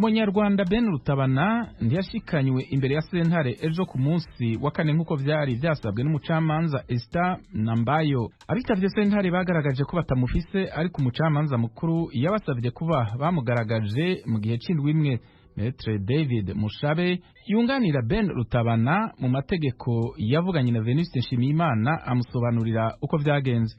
Umunyarwanda Ben Rutabana ntiyashikanywe imbere ya sentare ejo ku munsi wa kane nk'uko vyari vyasabwe n'umucamanza Esther Nambayo. Abitavye sentare bagaragaje ko batamufise, ariko umucamanza mukuru yabasavye kuba bamugaragaje mu gihe c'indwi imwe. Maitre David Mushabe yunganira Ben Rutabana mu mategeko yavuganye na Venuste Nshimiyimana, amusobanurira uko vyagenze.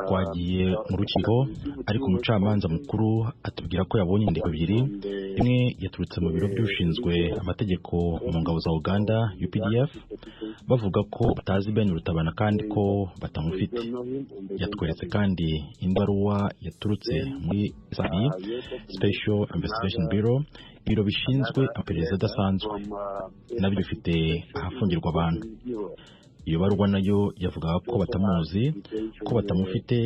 Twagiye mu rukiko, ariko umucamanza mukuru atubwira ko yabonye inyandiko ebyiri. Imwe yaturutse mu biro by'ushinzwe amategeko mu ngabo za Uganda, UPDF, bavuga ko batazi Ben Rutabana kandi ko batamufite. Yatweretse kandi indi baruwa yaturutse muri SIB, Special Investigation Bureau, ibiro bishinzwe amaperereza adasanzwe, nabyo bifite ahafungirwa abantu. Iyo baruwa nayo yavugaga ko batamuzi, ko batamufite,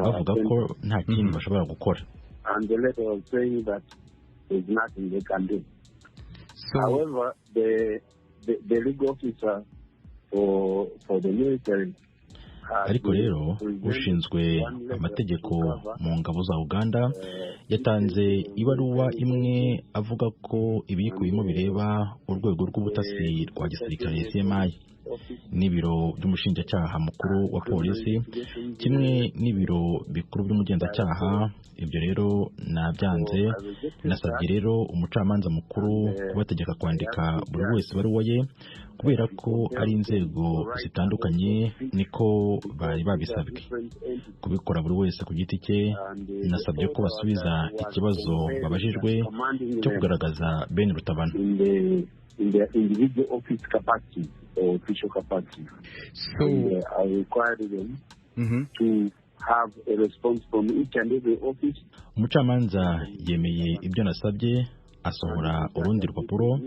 bavuga ko nta kindi bashobora gukora. And the letter was saying that there's nothing they can do. However, the legal officer for the military Ariko rero ushinzwe amategeko mu ngabo za Uganda yatanze ibaruwa imwe avuga ko ibiyikubiyemo bireba urwego rw'ubutasi rwa gisirikare, CMI, n'ibiro by'umushinjacyaha mukuru wa polisi, kimwe n'ibiro bikuru by'umugenzacyaha. Ibyo rero nabyanze. Nasabye rero umucamanza mukuru kubategeka kwandika buri wese ibaruwa ye, kubera ko ari inzego zitandukanye, niko bari babisabwe kubikora buri wese ku giti cye. Nasabye ko basubiza ikibazo babajijwe cyo kugaragaza Ben Rutabana. In their individual office capacity or official capacity. So, And I required them to have a response from each and every office. Umucamanza yemeye ibyo nasabye, asohora urundi rupapuro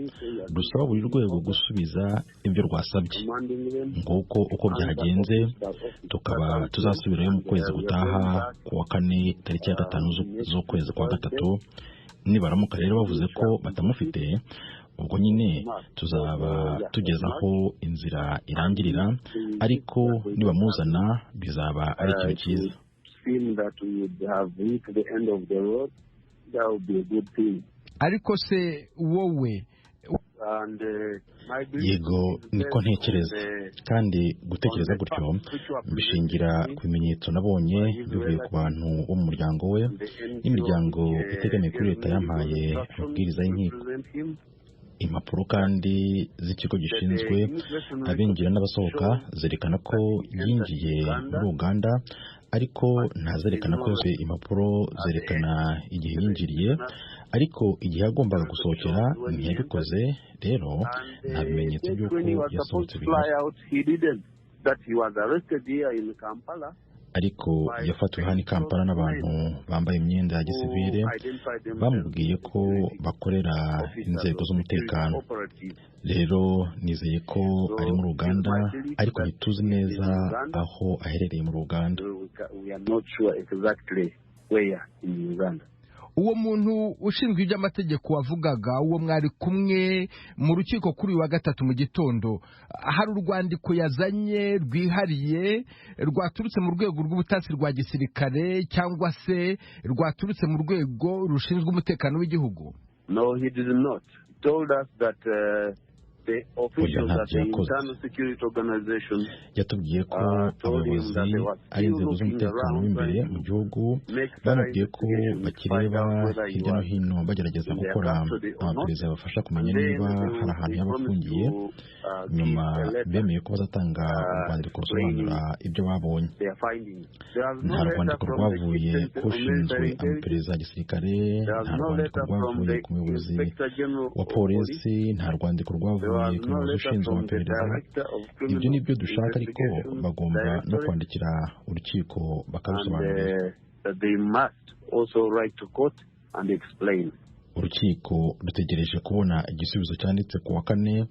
rusaba buri rwego gusubiza ibyo rwasabye. Nguko uko byagenze, tukaba tuzasubirayo mu kwezi gutaha, ku wa kane, tariki ya 5 z'ukwezi kwa gatatu. Nibaramuka rero bavuze ko batamufite, ubwo nyine tuzaba tugeze aho inzira irangirira, ariko nibamuzana bizaba ari ikintu cyiza. Seem that we would have reached the end of the road, that would be a good thing. Ariko se wowe And my belief Yego, niko ntekereza, kandi gutekereza gutyo mbishingira ku bimenyetso nabonye bivuye ku bantu bo mu muryango we n'imiryango itegamiye kuri leta yampaye amabwiriza y'inkiko. Impapuro kandi z'ikigo gishinzwe abinjira n'abasohoka zerekana ko yinjiye muri Uganda, ariko ntazerekana ko yose. Impapuro zerekana igihe yinjiriye, ariko igihe yagombaga gusohokera ntiyabikoze. Rero nta bimenyetso by'uko yasohotse bihari. Ariko yafatiwe hano i Kampala n'abantu bambaye imyenda ya gisivile, bamubwiye ko bakorera inzego z'umutekano. Rero nizeye ko ari muri Uganda, ariko ntituzi neza aho aherereye muri Uganda. Uwo muntu ushinzwe iby'amategeko wavugaga, uwo mwari kumwe mu rukiko kuri uyu wa gatatu mu gitondo, hari urwandiko yazanye rwihariye rwaturutse mu rwego rw'ubutasi rwa gisirikare cyangwa se rwaturutse mu rwego rushinzwe umutekano w'igihugu? No, he did not. He told us that the officials Oya, at the ntabyo yakoze. Internal Security Organization Yatubwiye ko abayobozi ari inzego z'umutekano w'imbere mu gihugu bamubwiye ko bakireba hirya no hino, bagerageza gukora amaperereza yabafasha kumenya niba hari ahantu yaba afungiye. Nyuma bemeye ko bazatanga urwandiko rusobanura ibyo babonye. their findings. There was no Nta letter rwandiko from the rwavuye Chief ku ushinzwe Military Intelligence. amaperereza ya gisirikare, There was nta no rwandiko letter from rwavuye the ku muyobozi Inspector General wa of Police. polisi, nta rwandiko There rwavuye was ku no muyobozi letter ushinzwe from the amaperereza. Director of Ibyo Criminal ni byo dushaka, ariko Investigation bagomba no Directorate. kwandikira urukiko And bakarusobanurira. that they must also write to court and explain. Urukiko rutegereje kubona igisubizo cyanditse ku wa kane,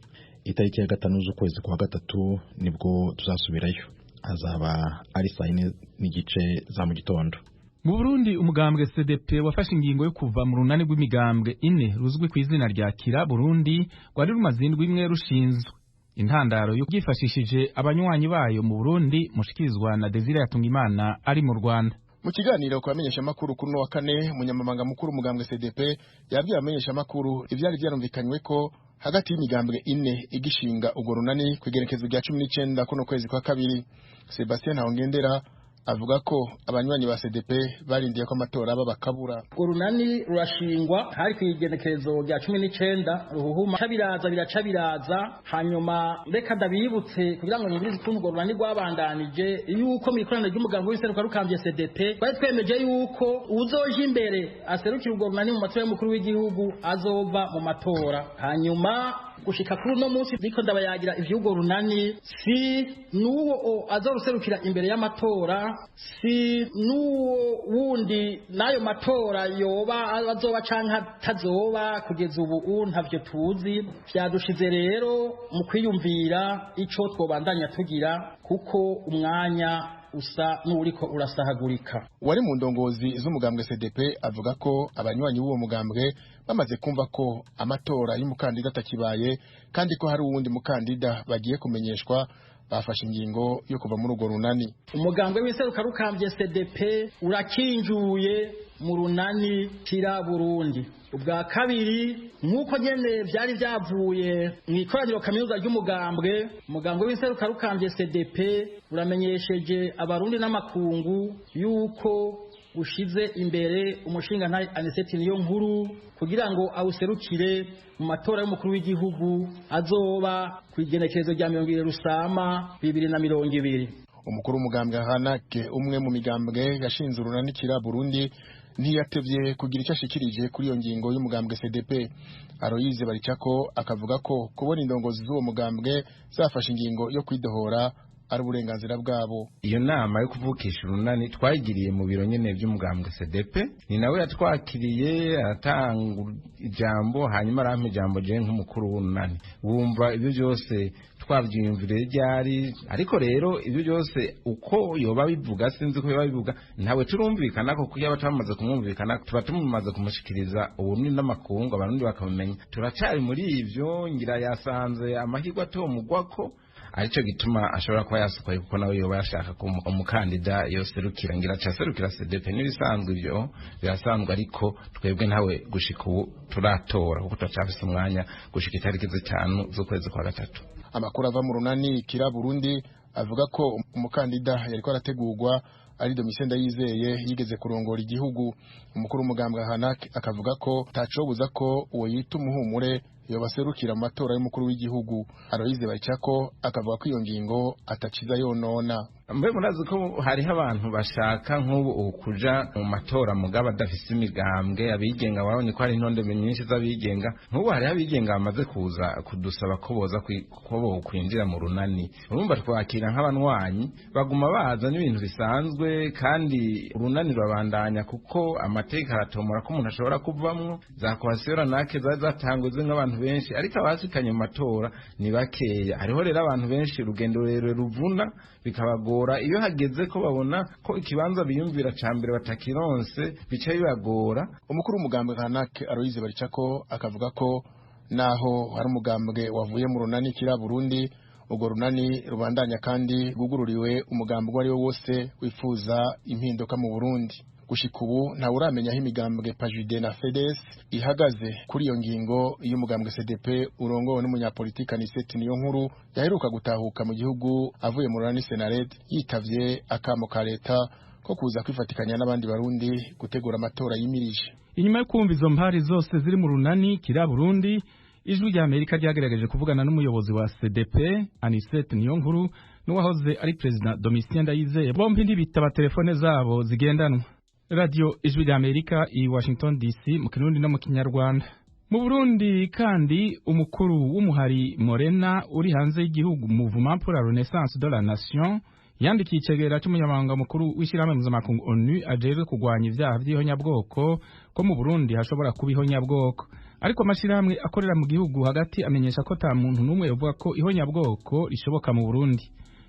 itariki ya 5 z'ukwezi kwa gatatu, nibwo tuzasubirayo. Azaba ari saa 4:30 za mu gitondo. Mu Burundi, umugambwe CDP wafashe ingingo yo kuva mu runani rw'imigambwe ine ruzwi ku izina rya Kira Burundi, rwari rumaze indwi imwe rushinzwe. Intandaro yo byifashishije abanywanyi bayo mu Burundi, mushikirizwa na Desire Yatungimana ari mu Rwanda. Mu kiganiro ku bamenyeshamakuru kuri uno wa kane, umunyamabanga mukuru umugambwe CDP yabwiye abamenyeshamakuru ivyari vyarumvikanywe ko hagati y'imigambwe ine igishinga urwo runani kw'igerekezo rya 19 kuno kwezi kwa kabiri. Sebastien Ntahongendera avuga ko abanywanyi ba CDP barindiye ko amatora aba bakabura. Urunani rurashingwa hari ku igenekerezo rya 19 ruhuhuma, biraza biraca biraza. Hanyuma reka ndabibutse kugira ngo nyumvirize ukuntu urwo runani rwabandanije, yuko mu ikoraniro ry'umugambi w'iseruka rukambye CDP twari twemeje yuko uzoja imbere aserukira urwo runani mu matora y'umukuru w'igihugu azova mu matora. Hanyuma gushika kuri uno munsi niko ndabayagira ivy'urwo runani, si n'uwo azoruserukira imbere y'amatora, si n'uwo wundi n'ayo matora yoba azoba canke atazoba, kugeza ubu ntavyo tuzi. Vyadushize rero mu kwiyumvira ico twobandanya tugira, kuko umwanya usa n'uriko urasahagurika. Wari mu ndongozi z'umugambwe CDP avuga ko abanywanyi b'uwo mugambwe bamaze kumva ko amatora y'umukandida atakibaye, kandi ko hari uwundi mukandida bagiye kumenyeshwa, bafashe ingingo yo kuva muri urwo runani. Umugambwe w'iseruka rukambye CDP urakinjuye mu runani Kira Burundi. Ubwa kabiri, nk'uko nyene vyari vyavuye mu ikoraniro kaminuza ry'umugambwe, umugambwe w'iseruka rukambye CDP uramenyesheje abarundi n'amakungu yuko ushize imbere umushingantahe Anicet Niyonkuru kugira ngo awuserukire mu matora y'umukuru w'igihugu azoba ku igenekerezo rya 20 Rusama 2020. Umukuru w'umugambwe Hanake, umwe mu migambwe yashinze urunani Kira Burundi, ntiyatevye kugira icyo ashikirije kuri iyo ngingo y'umugambwe CDP. Aloyize Baricako akavuga ko kubona indongozi z'uwo mugambwe zafashe ingingo yo kwidohora ari uburenganzira bwabo. Iyo nama yo kuvukisha urunani twayigiriye mu biro nyene vy'umugambwe CDP, ni nawe yatwakiriye aratanga ijambo, hanyuma arampa ijambo jewe nk'umukuru w'urunani. Wumva ibyo byose twavyiyumviriye ryari, ariko rero ibyo byose uko yoba bivuga sinzi ko yoba bivuga, ntawe turumvikana ko kuko twamaze kumwumvikana tuba tumaze kumushikiriza uburundi n'amakungu, abarundi bakamumenya. Turacari muri ivyo, ngira yasanze amahirwe atomugwako, arico gituma ashobora kuba yasukaye, kuko nawe yoba yashaka ko umukandida yoserukira, ngira acaserukira CDP n'ibisanzwe, ivyo birasanzwe, ariko twebwe ntawe gushika ubu turatora, kuko turacafise umwanya gushika itariki 5 z'ukwezi kwa gatatu. Amakuru ava mu runani Kira Burundi avuga ko umukandida yariko arategurwa ari Domitien Ndayizeye yigeze kurongora igihugu. Umukuru w'umugambwe Hanak akavuga ko tacobuza ko uwo yita umuhumure yobaserukira mu matora y'umukuru w'igihugu. Aloyize Baricako akavuga ko iyo ngingo ataciza yonona. Mbe murazi ko hariho abantu bashaka nk'ubu kuja mu matora mugabo adafise imigambwe, abigenga. Warabonye ko hari intonde nyinshi z'abigenga. Nk'ubu hariho abigenga bamaze kuza kudusaba ko boza ko bokwinjira mu runani. Urumva twakira nk'abanywanyi baguma baza n'ibintu bisanzwe, kandi urunani rurabandanya kuko amateka aratomora ko umuntu ashobora kuvamwo. Za coalition ranake zari zatanguze nk'abantu benshi, ariko abashikanye mu matora ni bakeya. Hariho rero abantu benshi urugendo rurerure ruvuna, bikabagora iyo hageze ko babona ko ikibanza biyumvira ca mbere batakironse, bica bibagora. Umukuru w'umugambwe Hanak Aloyize Baricako akavuga ko naho hari umugambwe wavuye mu runani Kira Burundi, urwo runani rubandanya kandi rwugururiwe umugambwe uwo ari wo wose wifuza impinduka mu Burundi. Gushika ubu ntawe uramenya aho imigambwe Pajude na FEDES ihagaze kuri iyo ngingo y'umugambwe CDP urongowe n'umunyapolitike Anicet Niyonkuru yaheruka gutahuka mu gihugu avuye mu runani Senared, yitavye akamo ka leta ko kuza kwifatikanya n'abandi barundi gutegura amatora yimirije. Inyuma yo kumva izo mpari zose ziri mu runani Kira Burundi, Ijwi rya Amerika ryagerageje kuvugana n'umuyobozi wa CDP Anicet Niyonkuru n'uwahoze ari perezida Domitien Ndayizeye, bombi ntibitaba telefone zabo zigendanwa. Radio Ijwi rya Amerika i Washington DC mu Kirundi no mu Kinyarwanda. Mu Burundi kandi, umukuru w'umuhari Morena uri hanze y'igihugu, Mouvement pour la Renaissance de la Nation, yandikiye icegera cy'umunyamabanga mukuru w'ishyirahamwe mpuzamakungu ONU ajejwe kurwanya ivyaha vy'ihonyabwoko ko mu Burundi hashobora kuba ihonyabwoko. Ariko amashirahamwe akorera mu gihugu hagati amenyesha ko ta muntu n'umwe yovuga ko ihonyabwoko rishoboka mu Burundi.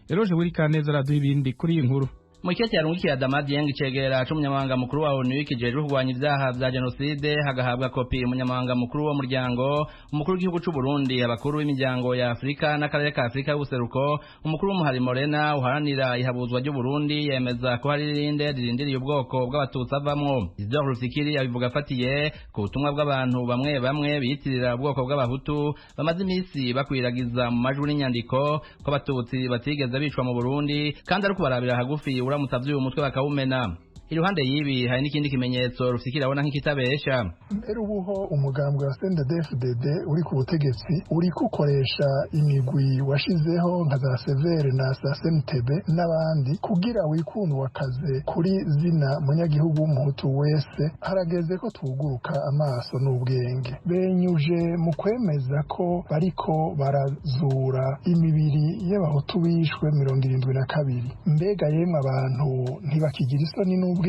Eroje Wirikaneza araduha ibindi kuri iyi nkuru. Mu ikete yarungikiye Adama Dieng, icegera c'umunyamabanga mukuru wa ONU kijejwe kurwanya ivyaha vya jenoside, hagahabwa kopi umunyamabanga mukuru wo muryango, umukuru w'igihugu c'u Burundi, abakuru b'imiryango ya Afurika n'akarere ka Afurika y'ubuseruko, umukuru w'umuhari Morena uharanira ihabuzwa ry'u Burundi, yemeza ko hari irinde ririndiriye ubwoko bw'abatutsi avamwo. Isidore Rufikiri abivuga afatiye ku butumwa bw'abantu bamwe bamwe biyitirira ubwoko bw'abahutu bamaze imisi bakwiragiza mu majwi n'inyandiko ko abatutsi batigeze bicwa mu Burundi, kandi ari kubarabira hagufi uramutse avyuye umutwe bakawumena. Iruhande y'ibi hari n'ikindi kimenyetso Rufikiri abona nk'ikitabesha. Mbere ubuho umugambwe wa CNDD-FDD uri ku butegetsi uri kukoresha imigwi washizeho nka za Severe na za SNTB n'abandi kugira wikundwakaze kuri zina munyagihugu w'umuhutu wese. Harageze ko tuguruka amaso n'ubwenge. Benyuje mu kwemeza ko bariko barazura imibiri y'abahutu bishwe 72. Mbega yemwe abantu ntibakigira isoni n'ubwenge?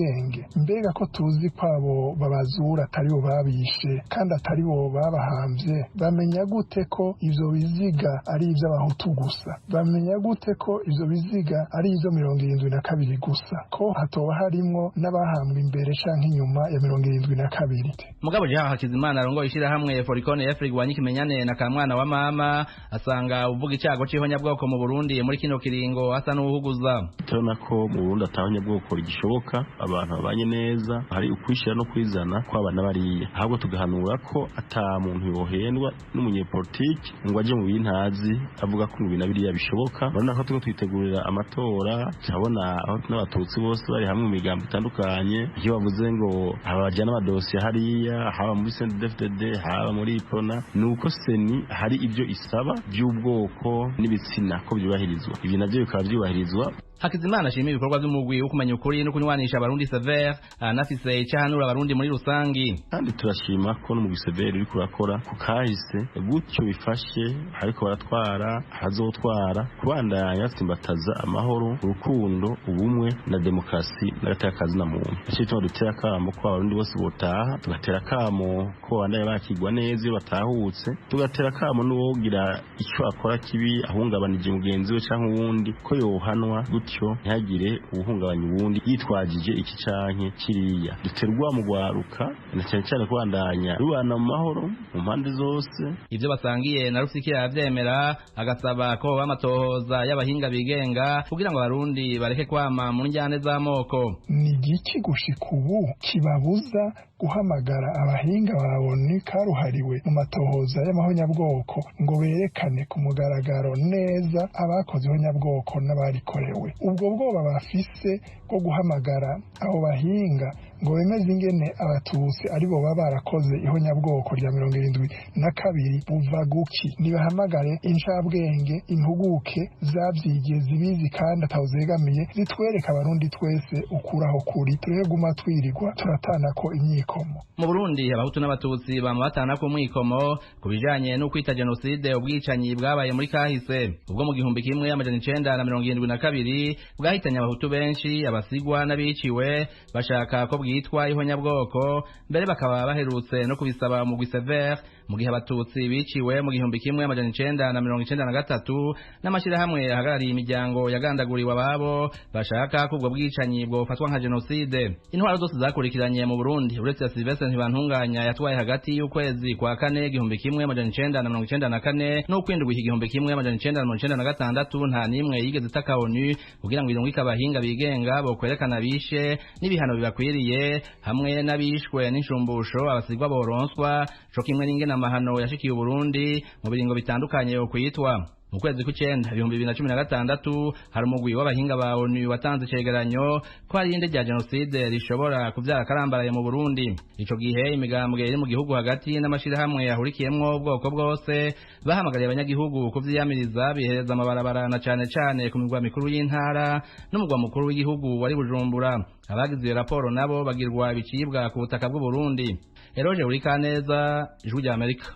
Mbega ko tuzi ko abo babazura atari bo babishe kandi atari bo babahamvye, bamenya gute ko ivyo biziga ari ivy'abahutu gusa? Bamenya gute ko ivyo biziga ari ivyo 72 gusa, ko hatoba harimwo n'abahambwe imbere canke inyuma ya 72? Mugabo Jean Hakizimana arongoye ishirahamwe Foricone F rigwanya ikimenyane na kamwana wa mama, asanga uvuga icago c'ihonyabwoko mu Burundi muri kino kiringo asa n'uwuhuguza. Turabona ko mu Burundi atahonyabwoko rigishoboka, abantu babanye neza, hari ukwishira no kwizana kw'abana bariya. Ahubwo tugahanura ko ata muntu yohendwa n'umunyepolitiki ngo aje mu bintazi avuga ko ibintu biriya bishoboka. Urabona ko turiko twitegurira amatora, turabona aho n'abatutsi bose bari hamwe mu migambo itandukanye. Iyo bavuze ngo abajana amadosiye hariya, haba muri CNDD-FDD, haba muri IPRONA, ni uko seni hari ibyo isaba by'ubwoko n'ibitsina ko byubahirizwa, ibi navyo bikaba byubahirizwa. Hakizimana ashima ibikorwa by'umugwi wo kumenya ukuri no kunywanisha abarundi Sever, anafise icahanura abarundi muri rusangi. Kandi turashima ko n'umugwi Sever uriko urakora ku kahise, gutyo bifashe ariko baratwara hazotwara kubandanya batsimbataza amahoro, urukundo, ubumwe na demokarasi n'agateka na muntu. Nico gituma dutera akamo ko abarundi bose botaha, tugatera akamo ko babandanya bakigwa neza iyo batahutse, tugatera akamo n'uwogira ico akora kibi ahungabanije mugenzi we canke uwundi ko yohanwa, gutyo ntihagire ubuhungabanya ubundi yitwajije iki canke kiriya. Duterwa mu gwaruka na cyane cyane kubandanya rubana mu mahoro mu mpande zose. Ivyo basangiye na Rufikiri aravyemera, agasaba ko bamatohoza y'abahinga bigenga kugira ngo abarundi bareke kwama mu njyane z'amoko. Ni igiki gushika ubu kibabuza guhamagara abahinga babone karuhariwe mu matohoza y'amahonyabwoko ngo berekane ku mugaragaro neza abakoze ihonyabwoko n'abarikorewe? Ubwo bwoba bafise bwo guhamagara abo bahinga ngo bemeze ingene abatutsi aribo baba barakoze ihonyabwoko rya 72 buva guki? Nibahamagare incabwenge, impuguke zavyigiye, zibizi kandi atawuzegamiye, zitwereka abarundi twese ukuraho kuri, tureke guma twirirwa turatanako imyikomo. Mu Burundi abahutu n'abatutsi bama batana ku mwikomo ku bijanye no kwita jenoside ubwicanyi bwabaye muri kahise, ubwo mu 1972 bwahitanye abahutu benshi, abasigwa n'abiciwe bashaka ko bwitwa ihonyabwoko, mbere bakaba baherutse no kubisaba mu Sever, mu gihe abatutsi biciwe mu 1993 n'amashirahamwe ahagarariye imiryango yagandaguriwe ababo bashaka ko ubwo bwicanyi bwofatwa nka jenoside. Intwaro zose zakurikiranye mu Burundi uretse Sylvestre Ntibantunganya yatwaye hagati y'ukwezi kwa kane 1994 n'ukwindwi 1996 nta nimwe yigeze itaka ONU kugira ngo irungike abahinga bigenga bo kwerekana bishe n'ibihano bibakwiriye hamwe n'abishwe n'inshumbusho abasigwa boronswa, co kimwe n'ingene amahano yashikiye Uburundi mu biringo bitandukanye yo kwitwa. Mu kwezi kw'icenda 2016 hari umugwi w'abahinga ba ONU watanze icegeranyo ko hari irinde rya jenoside rishobora kuvyara akarambaraye mu Burundi. Ico gihe imigambwe iri mu gihugu hagati n'amashirahamwe yahurikiyemwo ubwoko bwose bahamagariye abanyagihugu kuvyiyamiriza, bihereza amabarabara na cane cane ku migwa mikuru y'intara n'umugwa mukuru w'igihugu wari Bujumbura. Abagize iyo raporo nabo bagirwa ibicibwa ku butaka bw'u Burundi. Eroje Urikaneza, Ijwi rya Amerika.